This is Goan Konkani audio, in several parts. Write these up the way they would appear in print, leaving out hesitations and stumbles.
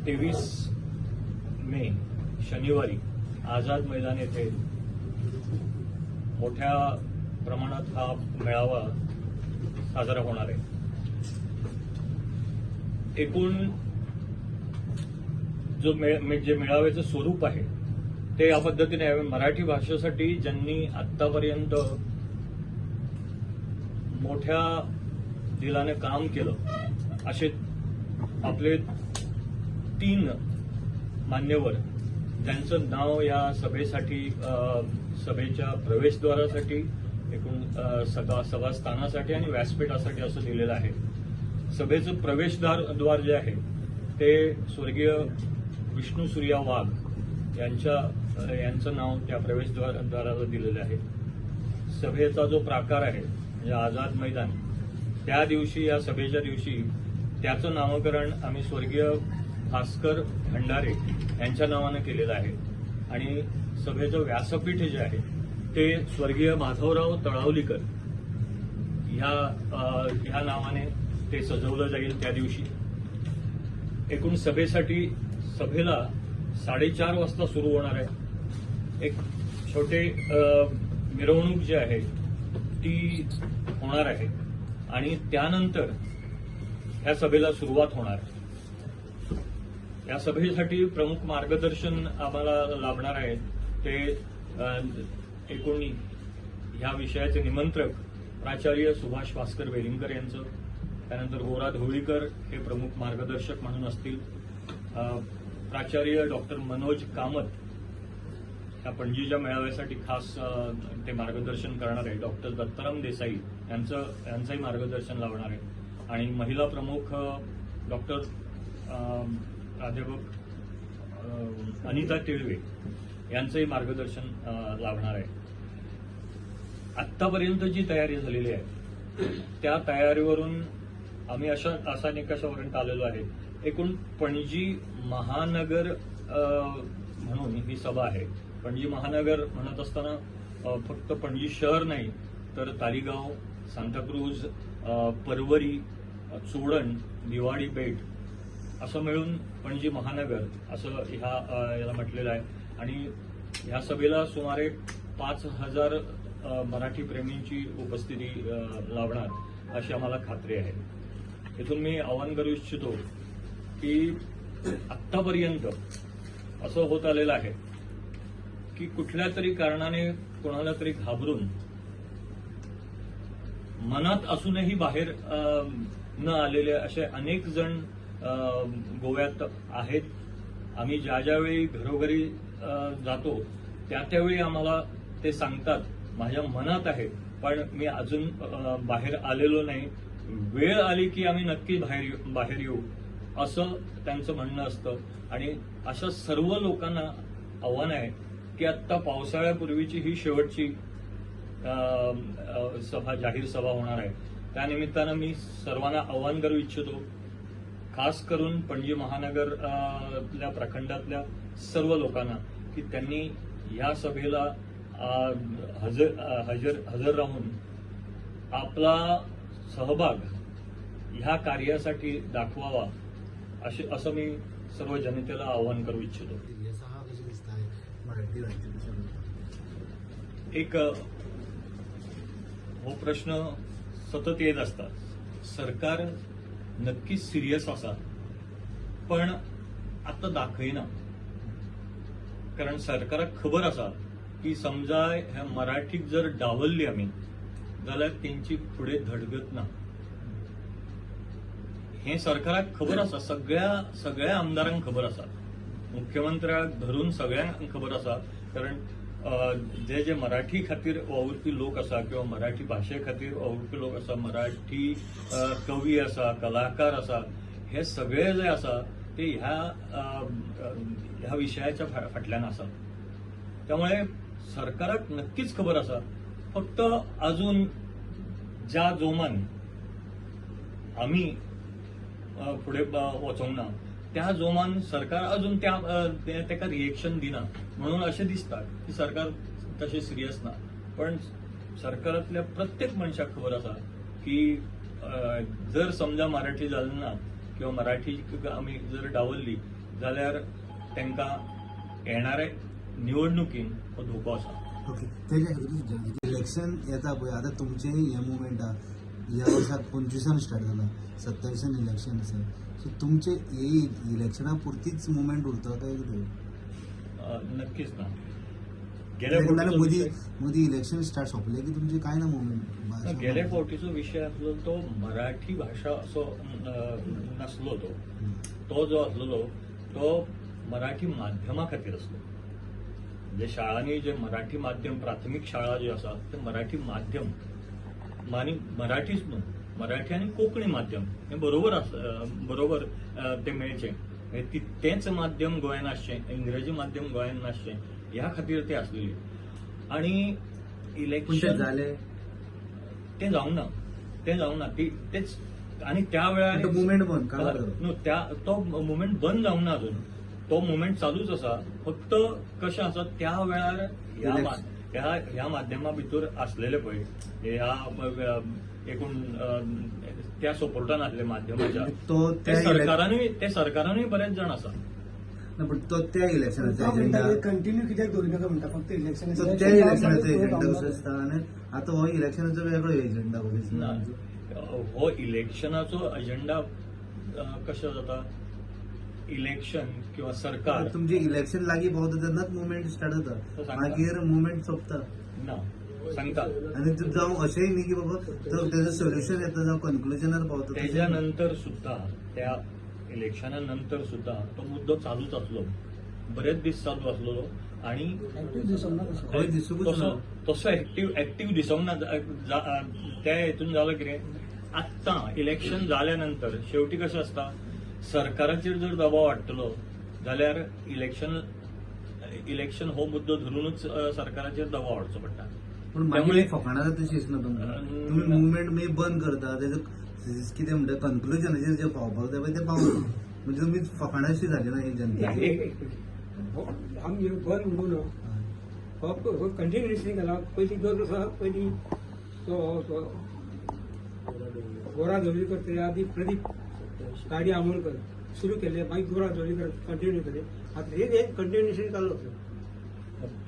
23 मे शनिवारी आझाद मैदान येथे मोठ्या प्रमाणात हा मेळावा साजरा होणार आहे. एकूण जो जे मेळाव्याचं स्वरूप आहे ते या पद्धतीने आहे. मराठी भाषेसाठी ज्यांनी आतापर्यंत मोठ्या दिलाने काम केलं असे आपले 3 मान्यवर, ज्यांचं नाव या सभेसाठी, सभेच्या प्रवेशद्वारासाठी, एकूण सभास्थानासाठी आणि व्यासपीठासाठी असं दिलेलं आहे. सभेचं प्रवेशद्वार द्वार जे आहे ते स्वर्गीय विष्णू सूर्या वाघ यांचं नाव त्या प्रवेशद्वाराला दिलेलं आहे. सभेचा जो प्राकार आहे, म्हणजे आझाद मैदान, त्या दिवशी, या सभेच्या दिवशी त्याचं नामकरण आम्ही स्वर्गीय भास्कर भंडारे यांच्या नावानं केलेलं आहे. आणि सभेचं व्यासपीठ जे आहे ते स्वर्गीय माधवराव तळावलीकर ह्या नावाने ते सजवलं जाईल त्या दिवशी. एकूण सभेसाठी, सभेला 4:30 वाजता सुरू होणार आहे. एक छोटे मिरवणूक जी आहे ती होणार आहे आणि त्यानंतर ह्या सभेला सुरुवात होणार आहे. या सभेसाठी प्रमुख मार्गदर्शन आम्हाला लाभणार आहे ते एकूण ह्या विषयाचे निमंत्रक प्राचार्य सुभाष भास्कर वेलिंगकर यांचं, त्यानंतर गोरा ढवळीकर हे प्रमुख मार्गदर्शक म्हणून असतील. प्राचार्य डॉक्टर मनोज कामत ह्या पणजीच्या मेळाव्यासाठी खास ते मार्गदर्शन करणार आहे. डॉक्टर दत्ताराम देसाई यांचंही मार्गदर्शन लावणार आहे. आणि महिला प्रमुख डॉक्टर प्राध्यापक अनिता तिळवे यांचंही मार्गदर्शन लाभणार आहे. आत्तापर्यंत जी तयारी झालेली आहे त्या तयारीवरून आम्ही असा निकषापर्यंत आलेलो आहे. एकूण पणजी महानगर म्हणून ही सभा आहे. पणजी महानगर म्हणत असताना फक्त पणजी शहर नाही, तर तालिगाव, सांताक्रूझ, परवरी, चोडण, दिवाडी बेट असं मिळून पणजी महानगर असं ह्या याला म्हटलेलं आहे. आणि ह्या सभेला सुमारे 5000 मराठी प्रेमींची उपस्थिती लाभणार अशी आम्हाला खात्री आहे. इथून मी आवाहन करू इच्छितो की आत्तापर्यंत असं होत आलेलं आहे की कुठल्या तरी कारणाने कोणाला तरी घाबरून मनात असूनही बाहेर न आलेले असे अनेक जण गोव्यात आहेत. आम्ही ज्या ज्यावेळी घरोघरी जातो त्या त्यावेळी आम्हाला ते सांगतात, माझ्या मनात आहे पण मी अजून बाहेर आलेलो नाही, वेळ आली की आम्ही नक्की बाहेर येऊ असं त्यांचं म्हणणं असतं. आणि अशा सर्व लोकांना आव्हान आहे की आत्ता पावसाळ्यापूर्वीची ही शेवटची अ, अ, सभा, जाहीर सभा होणार आहे. त्यानिमित्तानं मी सर्वांना आव्हान करू इच्छितो, खास करून पणजी महानगर ल्या प्रखंडातल्या सर्व लोकांना, की त्यांनी या सभेला हजर हजर हजर राहून आपला सहभाग ह्या कार्यासाठी दाखवावा असं मी सर्व जनतेला आवाहन करू इच्छितो. सिरियस आहा कशें दिसता मराठी भाशेन? एक हो प्रश्न सतत येत असतात. सरकार नक्कीच सिरियस आसा, पण आतां दाखयना, कारण सरकाराक खबर आसा की समजा ह्या मराठीक जर डावलली आमी जाल्यार तेंची फुडें धडगत ना. हें सरकाराक खबर आसा, सगळ्या सगळ्या आमदारांक खबर आसा, मुख्यमंत्र्याक धरून सगळ्यांक खबर आसा. कारण जे जे मराठी खातीर वावुरपी लोक आसा किंवा मराठी भाशे खातीर वावुरपी लोक आसा, मराठी कवी आसा, कलाकार आसा, हे सगळे जे आसा ते ह्या अ, अ, ह्या विशयाच्या फाटल्यान आसा. त्यामुळे सरकाराक नक्कीच खबर आसा. फक्त अजून ज्या जोमान आमी फुडें वचोंक ना त्या जोमान सरकार अजून त्या तेका रिएक्शन दिना, म्हणून अशें दिसता की सरकार तशें सिरियस ना. पण सरकारांतल्या प्रत्येक मनशाक खबर आसा की जर समजा मराठी जालें ना किंवा मराठी आमी जर डावलली जाल्यार तांकां येणारे निवडणुकीन हो धोको आसा. ओके, तेज्या खातीर इलेक्शन येता पळय, आतां तुमचें हें मुवमेंट आहा, ह्या वर्साक 25 स्टार्ट जाला, 27 इलेक्शन आसा, सो तुमचे हे इलेक्शना पुरतीच मुवमेंट उरता काय कितें? नक्कीच ना. गेल्या नाल्यार फावटीचो मदीं विशय- मदीं इलेक्शन स्टार्ट सोंपलें की तुमचें कांय ना मुवमेंट? गेल्या फावटीचो विशय आसलो तो मराठी भाशा असो नासलो. तो तो जो आसलेलो तो मराठी माध्यमा खातीर आसलो. म्हणजे शाळांनी जे मराठी माध्यम, प्राथमीक शाळा ज्यो आसा ते मराठी माध्यम आनी मराठीच न्हू, मराठी आनी कोंकणी माध्यम हें बरोबर आस, बरोबर तें मेळचें, म्हणजे तेंच माध्यम गोंयान आसचें, इंग्रजी माध्यम गोंयान नासचें ह्या खातीर ते आसलेली. आनी पूण तें इलेक्शन जालें? तें जावंक ना, तें जावंक ना. ती तेच आनी त्या वेळार तो मुवमेंट बंद काबार जालो. न्हू, त्या तो मुवमेंट बंद जावंक ना अजून, तो मुवमेंट चालूच आसा. फक्त कशें आसा, त्या वेळार Election. ह्या ह्या माध्यमा भितर आसलेले पळय, ह्या एकूण त्या सपोर्टान आसले माध्यमाच्या, तो ते त्या सरकारानूय बरेच जाण आसा. ना, पण तो त्या इलेक्शनाचो तो म्हणटा एजेंडा कंटिन्यू कित्याक दवरिनाका म्हणटा, फक्त इलेक्शन. तो त्या इलेक्शनाचो एजेंडा कसो आसता आनी आतां हो इलेक्शनाचो वेगळो एजेंडा कसो दिसता? ना, हो इलेक्शनाचो एजेंडा कशें जाता, इलेक्शन किंवा सरकार तुमचे इलेक्शन लागीं पावता तेन्नाच मुवमेंट स्टार्ट जाता, तो सांगता. मागीर मुवमेंट सोंपता. ना, सांगता. आनी जावं अशेंय न्ही की बाबा तो तेजो सोल्युशन येता जावं कन्क्लुजनार पावता तशें तेज्या न्ही. नंतर सुद्धा, त्या इलेक्शना नंतर सुद्धा तो मुद्दो चालूच आसलो, बरेच दीस चालू आसलेलो आणि ऍक्टिव्ह दिसना तसो. खंय दिसूंकच तसो ना. तसो ऍक्टिव्ह ऍक्टिव्ह दिसोंक ना. त्या हेतून जालें कितें, आत्तां इलेक्शन जाल्या नंतर शेवटी कशें आसता, सरकाराचेर जर दबाव हाडटलो जाल्यार इलेक्शन इलेक्शन हो मुद्दो धरूनच सरकाराचेर दबाव हाडचो पडटा. पूण मागीर फकाणां जाता तशी दिसना तुमकां? तुमी मुवमेंट मागीर बंद करता, तेजो कितें म्हणटा कन्क्लुजनाचेर जे पावपाक जाय पळय ते पावना, म्हणजे तुमी फकाणाशी जाली ना ही जनतेची. एक एक मिनिट. हो, आमी बंद म्हणू ना, हो कंटिन्युअसली केला. पयलीं 2 वर्सां पयलीं तो तो गोरा जोडीकर, तेच्या आदी प्रदीप गाडी आमोणकर सुरू केले, मागीर गोरा जोडीकर कंटिन्यू केले. आतां हे कंटिन्युएशन चालू आसा.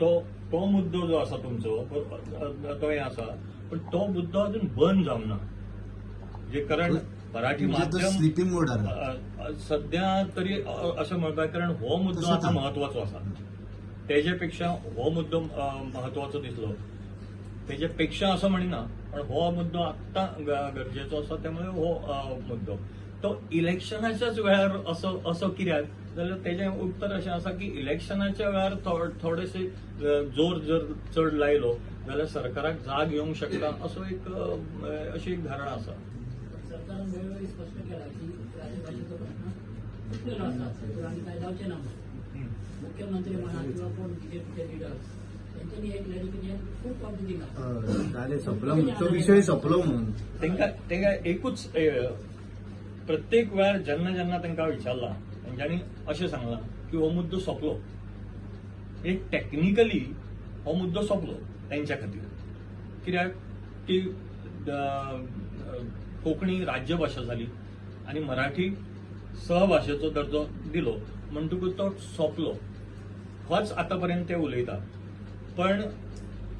तो तो मुद्दो जो आसा तुमचो तो हे आसा, पण तो मुद्दो अजून बंद जावंक ना, जे कारण मराठी म्हणजे तो माध्यम स्लिपींग मोडार आहा. सध्या तरी अशें म्हणपाक, कारण हो मुद्दो तशें आतां ना. म्हत्वाचो आसा, तेजे पेक्षा हो मुद्दो म्हत्वाचो दिसलो. तेजे पेक्षा असो म्हणिना, पण हो मुद्दो आत्तां गरजेचो आसा. त्यामुळे हो मुद्दो तो इलेक्शनाच्याच वेळार असो असो कित्याक जाल्यार तेजें उत्तर अशें आसा की इलेक्शनाच्या वेळार थोडेशे जोर जर चड लायलो जाल्यार सरकाराक जाग येवंक शकता, असो एक अशी एक धारणा आसा. सरकारान वेळोवेळी स्पश्ट केला की राजभाशेचो प्रश्न सुटलेलो आसा आनी काय जावचें ना म्हणून. मुख्यमंत्री म्हणा किंवा कोण बीजेपीचे लिडर्स, त्यांच्यानी हे क्लॅरिफिकेशन खूप फावटी दिला. हय, जालें, सोंपलो म्हणून तो विशय सोंपलो म्हणून. तांकां तांकां एकूच प्रत्येक वेळार जेन्ना जेन्ना तांकां विचारलां तेंच्यांनी अशें सांगलां की हो मुद्दो सोंपलो. एक टॅक्निकली हो मुद्दो सोंपलो तेंच्या खातीर, कित्याक की कोंकणी राज्यभाशा जाली आनी मराठी सहभाशेचो दर्जो दिलो म्हणटकूच तो सोंपलो, होच आतां पर्यंत ते उलयता. पण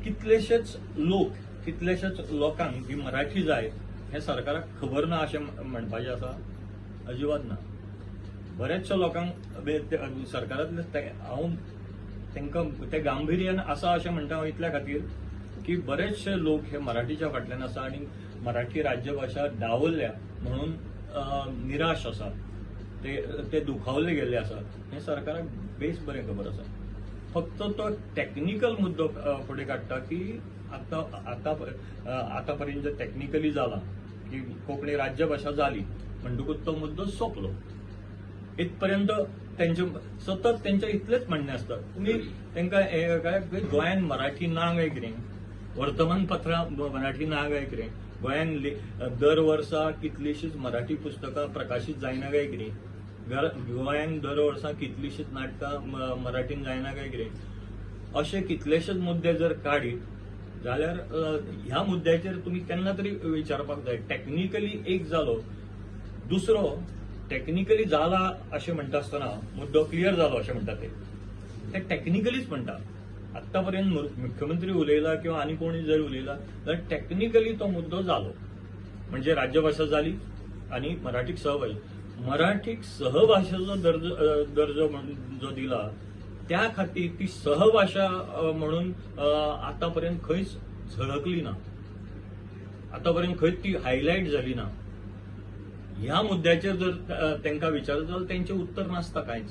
कितलेशेच लोक, कितलेशेच लोकांक ही मराठी जाय हें सरकाराक खबर ना अशें म्हणपाचें आसा? अजिबात ना. बऱ्याचशा लोकांक सरकारांतले हांव तांकां ते गांभिर्यान आसा अशें म्हणटा हांव इतल्या खातीर की बरेचशे लोक हे मराठीच्या फाटल्यान आसा आनी मराठी राज्यभाशा डावलल्या म्हणून निराश आसा, ते ते दुखावले गेल्ले आसा, हें सरकाराक बेस बरें खबर आसा. फक्त तो टॅक्निकल मुद्दो फुडें काडटा की आतां आतां आतां पर्यंत जे टॅक्निकली जाला की कोंकणी राज्यभाशा जाली म्हणटकूच तो मुद्दो सोंपलो, इतपर्यंत तेंचे सतत तेंचे इतलेच म्हणणें आसता. तुमी तांकां हे काय गोंयान मराठी ना काय कितें, वर्तमानपत्रां मराठी ना काय कितें, गोंयान दर वर्सा कितलींशींच मराठी पुस्तकां प्रकाशीत जायना काय कितें, गोंयान दर वर्सा कितलींशींच नाटकां मराठीन जायना काय कितें, अशे कितलेशेच मुद्दे जर काडीत जाल्यार ह्या मुद्द्याचेर तुमी केन्ना तरी विचारपाक जाय. टॅक्निकली एक जालो, दुसरो टॅक्निकली जाला अशें म्हणटा आसतना मुद्दो क्लियर जालो अशें म्हणटा ते ते टॅक्निकलीच म्हणटा. आतापर्यंत मुख्यमंत्री उलयला किंवा आनी कोणी जर उलयला जाल्यार टॅक्निकली तो मुद्दो जालो, म्हणजे राज्यभाशा जाली आनी मराठीक सहभाषा, मराठीक सहभाषेचो दर्जो म्हणून जो दिला त्या खातीर ती सहभाषा म्हणून आतापर्यंत खंयच झळकली ना, आतापर्यंत खंयच ती हायलायट जाली ना. ह्या मुद्द्याचेर जर तांकां विचारत जाल्यार तेंचें उत्तर नासता कांयच.